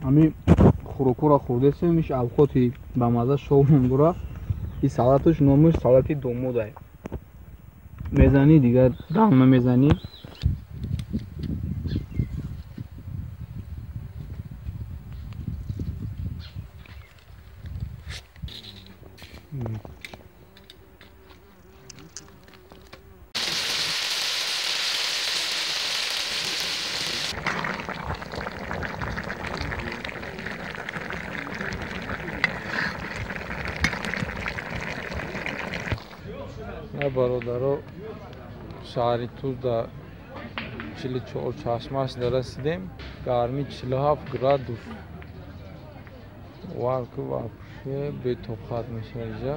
Ами хӯрокҳоро хӯрдесем, иш авқоти ба мазза шовмон бура. И салаташ номаш салати домодай. Мезанӣ дигар дам намезанӣ. Бародаро, шаҳри Туз дар 44 чашмаш расидем. Гармӣ 47 градус. Варку вообще бетоқат мешавад инҷа.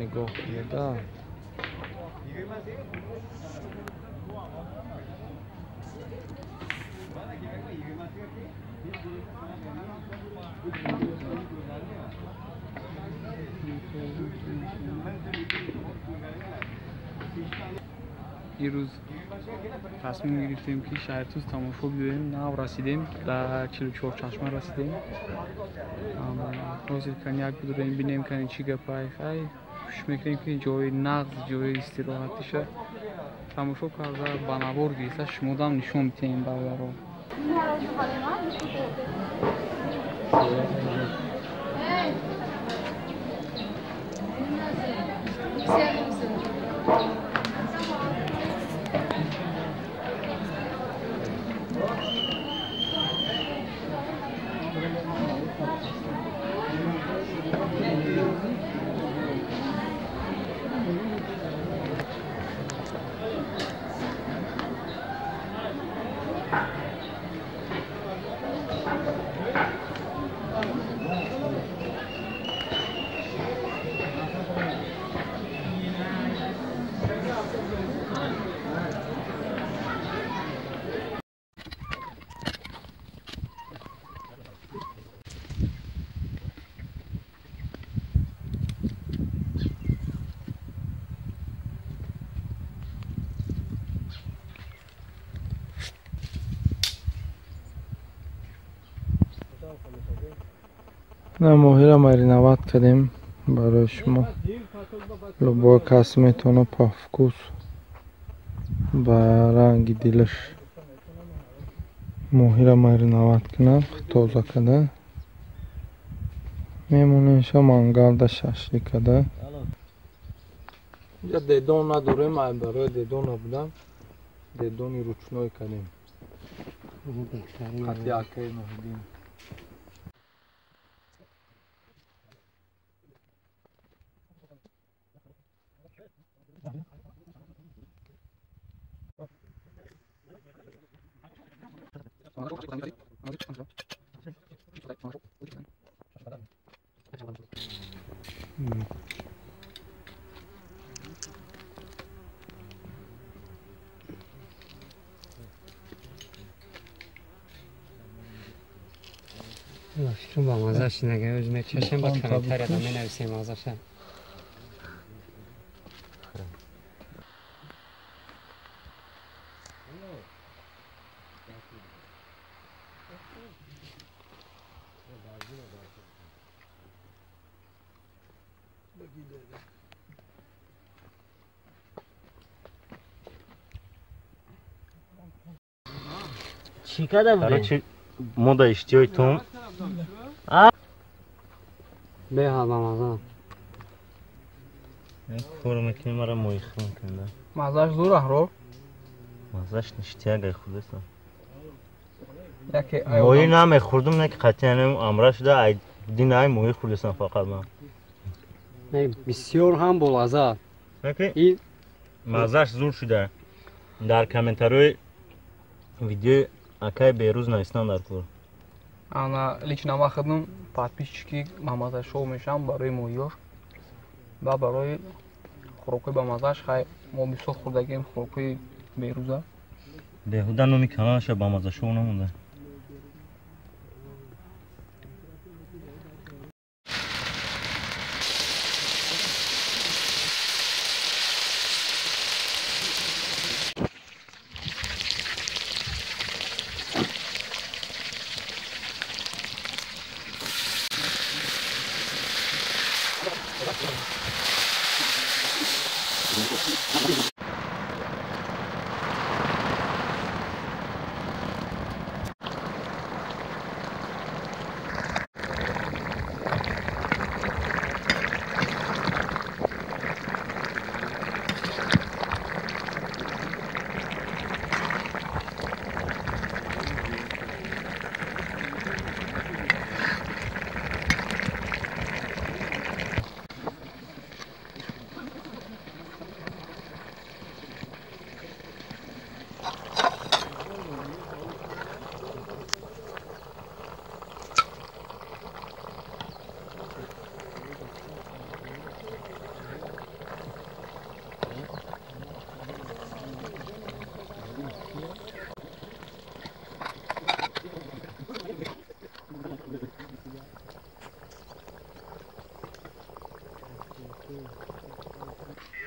Нигоҳ кунед. Ирӯз тасмим гирифтем, ки шаҳри Туз тамошо биёем. Нав расидем, дар 44 чашма расидем. Ҳозир кани як бидурем, бинем кани чӣ гапай. Хай кӯшиш мекунем, ки ҷои нағз, ҷои истироҳатиша тамошо карда, ба навор гирифта шумодам нишон бидиҳем, бародаро. На моҳира мариноват кардем барои шумо. Любой кас метавона по вкус, ба ранги дилаш моҳира мариноват кунад, тоза карда. Мемонемша мангалда шашлик карда. Инҷа дедон надорем, ай барои дедон набудам. Дедони ручной кардем. Қати акаи Муҳиддин. Фикрам ба маззаш нага, ӯз мечашем, баъд комментарияда менависем маззаша. Чӣ карда будем? Короче, мо да иштиҳои том. Беҳад ба мазза. Кор мекунем, мара моҳихӯр мекунем, да. Маззаш зур аҳро. Маззаш ништяк ай худеса. Яке моҳӣ намехӯрдум, не ки қатъиян амра шуда, ай дин ай моҳӣ хӯрдесам фақат ман. Не, бисёр ҳам болаззат. И маззаш зур шуда. Дар комментариҳои видеои акай Берӯз навистан дар кор. Ана лично ман худам подписчики Мамазашоу мешавам барои моҳиёш ва барои хӯрокҳои бамаззаш. Хай мо бисёр хӯрдагием хӯрокҳои Берӯза. Беҳуда номи каналаша Бамаззашоу намонда.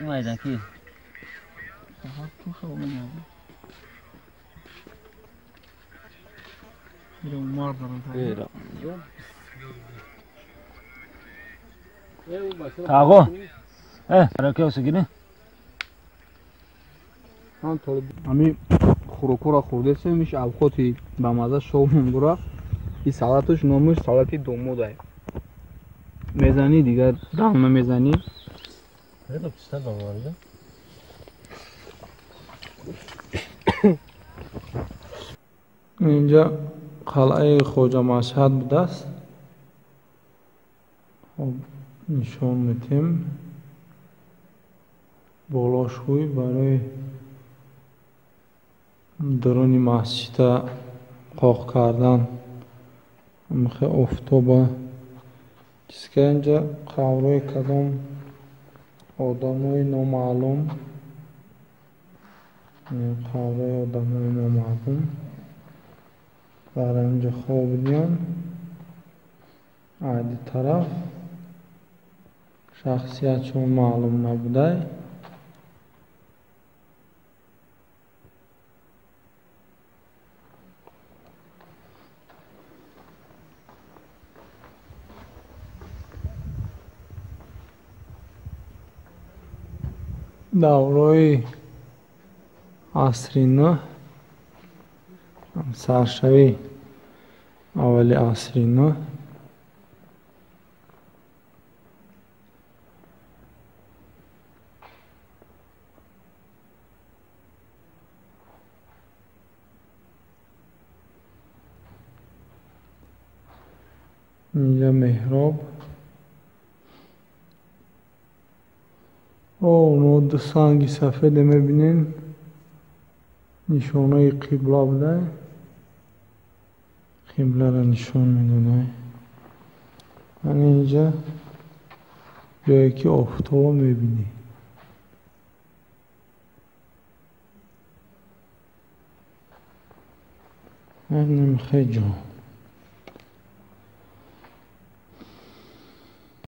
Майдаки. Таго. Раке. Ами хӯрокҳоро хӯрдесем, иш авқоти ба мазза шовмон бура. И салаташ номаш салати домодай. Мезанӣ дигар дам намезанӣ. Инҷа қалъаи Хоҷа Машҳад будааст. Хоб нишон медиҳем. Болошӯй барои даруни масҷида қоқ кардан. Михе офтоба чизка инҷа қабрҳои кадом одамои номаълум, қабрҳои одамои номаълум дар инҷа хобидиянд. Айди тараф шахсиятшон маълум набудай. Даврои асри нӯҳ, саршавии аввали асри нӯҳ. Инҷа меҳроб. Оно ду санги сафеде мебинем, нишонаи қибла будай. Қибларо нишон медодай. Ана инҷа ҷое ки офтобо мебинӣ. Ана михе ҷо.